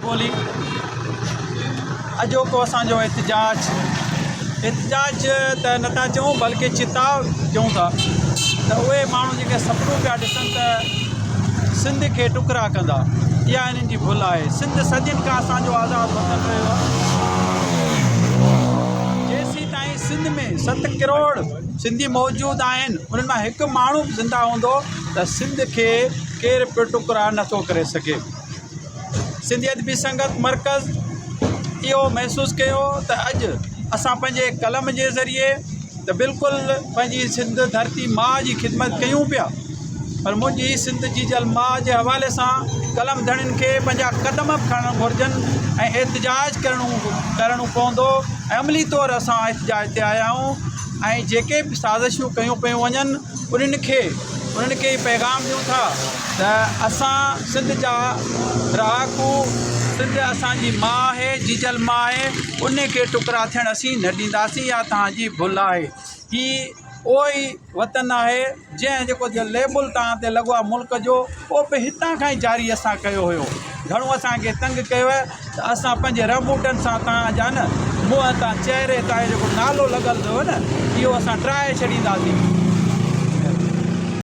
ڪولهي اڄوڪو اسان جو احتجاج احتجاج ته نٿا چئون بلڪه چتاء چئون ٿا ته اهي ماڻهو جيڪي سپنو پيا ڏسن ته سنڌ کي ٽڪرا ڪندا اها انهن جي ڀل آهي سنڌ صدين کان اسان جو آزاد وطن رهيو آهي جيسين تائين سنڌ ۾ ست ڪروڙ سنڌي موجود آهن انهن مان هڪ ماڻهو به زنده هوندو ته سنڌ کي ڪير به ٽڪرا نٿو ڪري سگهي. سنڌي ادبي سنگت مرڪز اهو محسوس ڪيو ته اڄ اسان پنهنجي قلم جي ذريعي ته بلڪل پنهنجي سنڌ ڌرتي ماء جي خدمت ڪيون پيا پر منهنجي سنڌ جيجل ماء جي حوالي سان قلم ڌڻين کي پنهنجا قدم به کڻڻ گهرجن ۽ احتجاج ڪرڻو ڪرڻو پوندو ۽ عملي طور اسان احتجاج تي آيا آهيون ۽ جيڪي به سازشون ڪيون پيون وڃن انهن کي انهن کي پيغام ڏيون ٿا ته اسان سنڌ جا رهاڪو سنڌ اسان جي ماء آهي جيجل ماء آهي ان کي ٽڪرا ٿيڻ اسين نه ڏينداسين اها توهان جي ڀل آهي هي اهو ئي وطن آهي جنهن جيڪو ليبل توهان تي لڳو آهي ملڪ جو اهو به هتان کان ئي جاري اسان ڪيو هيو گهڻو اسان کي تنگ ڪيو ته اسان پنهنجي رنبوٽن سان توهان جا نه منهن تان چهري تان جيڪو نالو لڳل اٿو نه اهو اسان ڊاهي ڇڏينداسين.